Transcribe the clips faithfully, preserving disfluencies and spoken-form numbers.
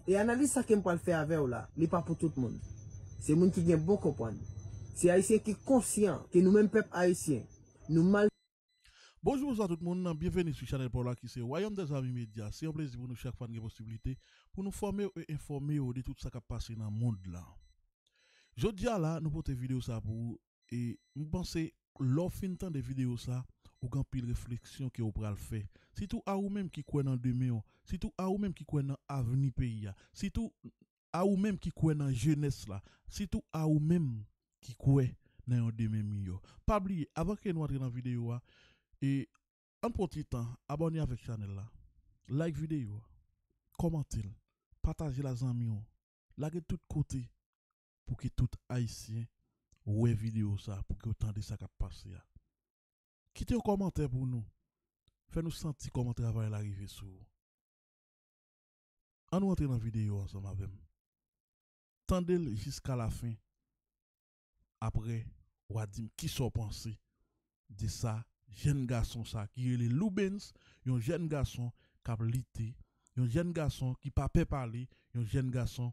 E analiz sa ke m pral fè avè w la, li pa pou tout moun. Se moun ki gen bon konprann. Se Ayisyen ki konsyan ke nou menm pèp ayisyen, nou mal. Bonjou, bonswa tout moun, byenveni sou chanèl pa w la ki se Royaume des Amis Média. Se yon plezi pou nou chak fwa n gen posiblite pou nou fòme w e enfòme w de tout sa k ap pase nan mond lan. Jodi a la, nou pote videyo sa pou ou, e m panse lè w fin tande videyo sa, ou gen anpil refleksyon ke w pral fè. Sitou a ou menm ki kwè nan demen w, sitou a ou menm ki kwè nan avni peyi a, sitou a ou menm ki kwè nan jenès la, sitou a ou menm ki kwè nan yon demen miyò. Pa bliye, avan ke nou antre nan videyo a, e ann pran ti tan, abòne avèk chanèl la, like videyo a, kòmante l, pataje l a zanmi w, lage tout kote pou ke tout Ayisyen wè videyo sa, pou ke yo tande sa k ap pase a. Kite yon kòmantè pou nou. Fè nou santi kòman travay la rive sou ou. Ann nou antre nan videyo ansanm avè m. Tande l jiska lafen. Apre, w a di m kisa w panse de sa jèn gason sa ki rele Loubens, yon jèn gason k ap lite, yon jèn gason ki pa pè pale, yon jèn gason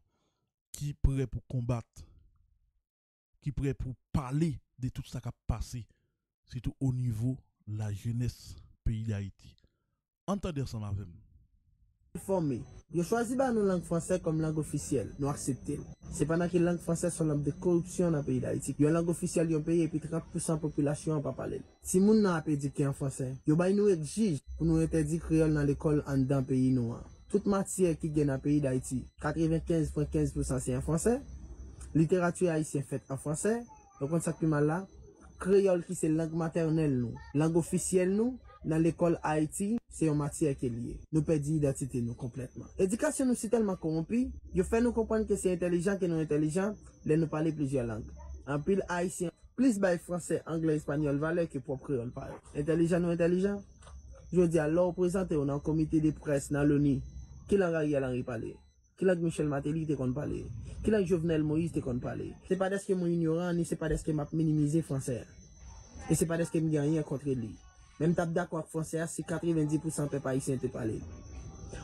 ki prè pou konbat, ki prè pou pale de tout sa k ap pase, sitou o nivo lajenès peyi Dayiti. Ann tande ansanm avè m. Fòme. Yo chwazi ba nou lang fransè kòm lang ofisyèl, nou aksepte l. Sepandan ke lang fransè se yon lang de koripsyon nan peyi Dayiti. Yon lang ofisyèl yon peyi epi trant pousan popilasyon an pa pale l. Timoun nan ap edike an fransè. Yo bay nou egzij pou nou entèdi kreyòl nan lekòl anndan peyi nou an. Tout matyè ki gen nan peyi Dayiti, katrevenkenz pwen kenz pousan se an fransè. Literati ayisyen fèt an fransè. Ou konn sa k pi mal la? Kreyòl ki se lang matènèl nou, lang ofisyèl nou, nan lekòl Ayiti, se yon matyè ke l ye. Nou pèdi idantite nou konplètman. Edikasyon nou si tèlman kowonpi, yo fè nou konprann ke se entèlijan ke nou entèlijan lè nou pale plizyè lang. Anpil Ayisyen plis bay fransè, anglè, espanyòl valè ke pwòp kreyòl pa yo. Entèlijan nou entèlijan? Jodi a, lè w prezante w nan yon komite de près nan loni, ki lang Ariel Henry pale? Ki lang Michel Martelly te konn pale? Ki lang Jovenel Moïse te konn pale? Se pa dèske mwen inyoran, ni se pa dèske m ap minimize fransè a. E se pa dèske m gen anyen kont li. Men m t ap dakò ak fransè a si katrevenndis pousan pèp ayisyen te pale l.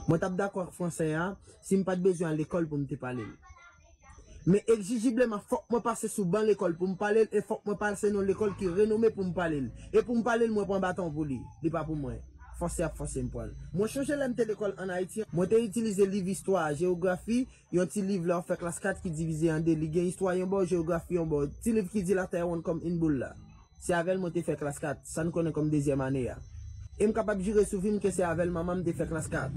Mwen t ap dakò ak fransè a si m pa t bezwen al lekòl pou m te pale l. Men egzijibleman, fòk mwen pase sou ban lekòl pou m pale l, e fòk mwen pase nan yon lekòl ki renome pou m pale l. E pou m pale l, mwen pran baton pou li. Li pa pou mwen. Fòse ap fòse m pran l. Mwen chonje lè m te lekòl ann Ayiti, mwen te itilize liv istwa, jewografi, yon ti liv lè w fè klas kat ki divize an de. Li gen istwa yon bò, jewografi yon bò. Ti liv ki di latè wonn kòm yn boul la. Se avè l mwen te fè klas kat, sa n konnen kòm dezyèm ane a. E m kapab jire sou vi m ke se avè l manman m te fè klas kat.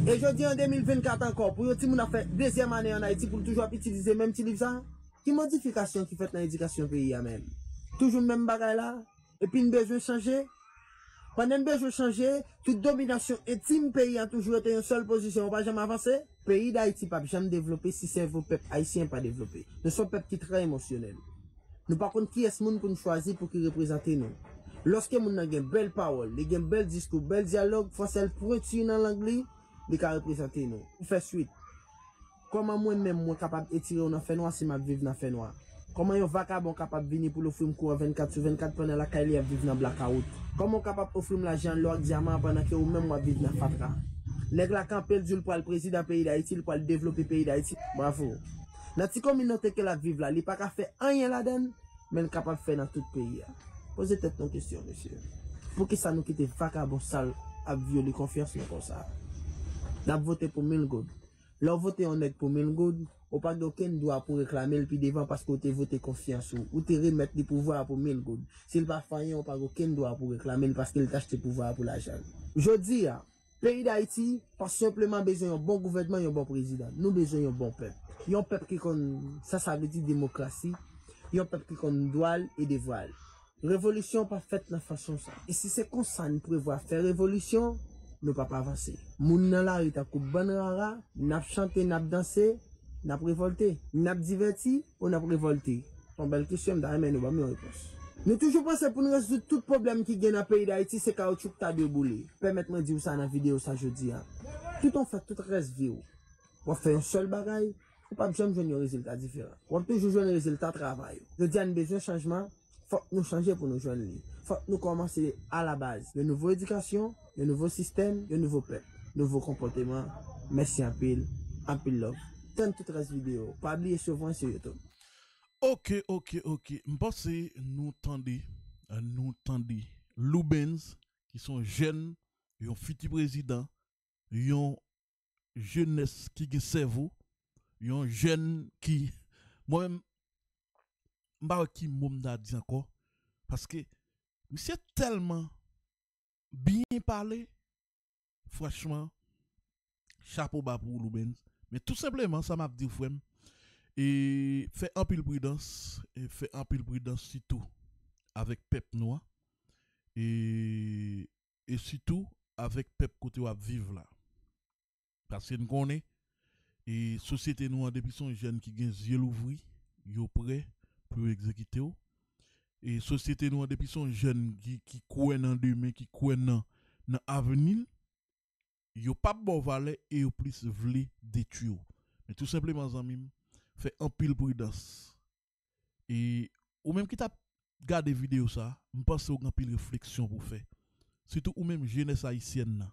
E jodi an de mil vennkat ankò, pou yon timoun ap fè dezyèm ane ann Ayiti, pou l toujou ap itilize menm ti liv sa? Ki modifikasyon ki fèt nan edikasyon peyi a menm? Toujou menm bagay la? Epi n bezwen chanje? Pandan n bezwen chanje, tout dominasyon entim peyi a toujou rete yon sèl pozisyon, yo pa janm avanse. Peyi Dayiti p ap janm devlope si sèvo pèp ayisyen pa devlope. Nou se yon pèp ki trè emosyonèl. Nou pa konn kiyès moun pou n chwazi pou ki reprezante nou. Lòske moun nan gen bèl pawòl, li gen bèl diskou, bèl dyalòg, fransè l pwenti nan lang li, li ka reprezante nou. Pou fè swit, kòman mwen menm mwen kapab etire w nan fènwa si m ap viv nan fènwa? Kòman yon vakabon kapab vini pou l ofri m kouran vennkat sou vennkat pandan lakay li ap viv nan blakawout? Kòman w kapab ofri m lajan lò ak dyaman pandan ke ou menm w ap viv nan fatra? Nèg la kanpe, l di w l pral prezidan peyi Dayiti, l pral devlope peyi Dayiti. Bravo. Nan ti kominote ke l ap viv la, li pa ka fè anyen ladan l, men l kapab fè nan tout peyi a. Poze tèt nou kesyon, mesye. Poukisa nou kite vakabon sal ap vyole konfyans nou konsa? N ap vote pou mil goud. Lè w vote yon nèg pou mil goud, ou pa gen okenn dwa pou reklame l pi devan paske w te vote konfyans ou. Ou te remèt li pouvwa a pou mil goud. Si l pa fè anyen, ou pa gen okenn dwa pou reklame l paske l te achte pouvwa a pou lajan l. Jodi a, peyi Dayiti pa senpleman bezwen yon bon gouvènman, yon bon prezidan. Nou bezwen yon bon pèp. Yon pèp ki konn sa sa vle di demokrasi, yon pèp ki konn dwa l e devwa l. Revolisyon pa fèt nan fason sa. E si se konsa n prevwa fè revolisyon, nou p ap avanse. Moun nan lari tankou bann rara, n ap chante, n ap danse, n ap revòlte. N ap divèti ou n ap revòlte? Se yon bèl kesyon, m ta renmen nou ban m yon repons. Nou toujou panse pou n rezoud tout pwoblèm ki gen nan peyi Dayiti, se kawoutchou k ta dwe boule. Pèmèt mwen di w sa nan videyo sa jodi a. Tout w fè tout rès vi w, w ap fè yon sèl bagay, ou p ap janm jwenn yon rezilta diferan. W ap toujou jwenn rezilta travay ou. Jodi a, n bezwen chanjman, fòk nou chanje pou nou jwenn li. Fòk nou kòmanse alabaz. Yon nouvo edikasyon, yon nouvo sistèm, yon nouvo pèp, nouvo konpòteman. Mèsi anpil. Anpil love. Tann tout rès videyo. Pa bliye swiv mwen sou YouTube. Ok, ok, ok. M panse nou tande, nou tande Loubens, ki se yon jèn, yon fiti prezidan, yon jenès ki gen sèvo, yon jèn ki, mwen menm, m pa wè ki mo m ta di ankò, paske misye tèlman byen pale, franchman, chapo ba pou ou, Loubens. Men tou senpleman, sa m ap di w, frè m, e fè anpil pridans, e fè anpil pridans sitou avèk pèp nou an, e, e sitou avèk pèp kote w ap viv la. Paske n konnen, e sosyete nou an, depi se yon jèn ki gen zye louvri, yo prè pou yo egzekite w. E sosyete nou an, depi se yon jèn ki, ki kwè nan demen, ki kwè nan, nan avni l, yo p ap ba w valè e yo plis vle detwi w. Men tou senpleman, zanmi m, fè anpil pridans. E ou menm ki t ap gade videyo sa, m panse w gen anpil refleksyon pou w fè. Sitou ou menm jenès ayisyèn nan.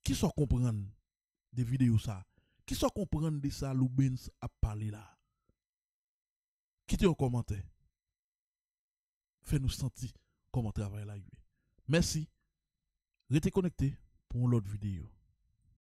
Kisa w konprann de videyo sa? Kisa w konprann de sa Loubens ap pale la? Kite yon kòmantè. Fè nou santi kòman travay la ye. Mèsi. Rete konekte pou yon lòt videyo.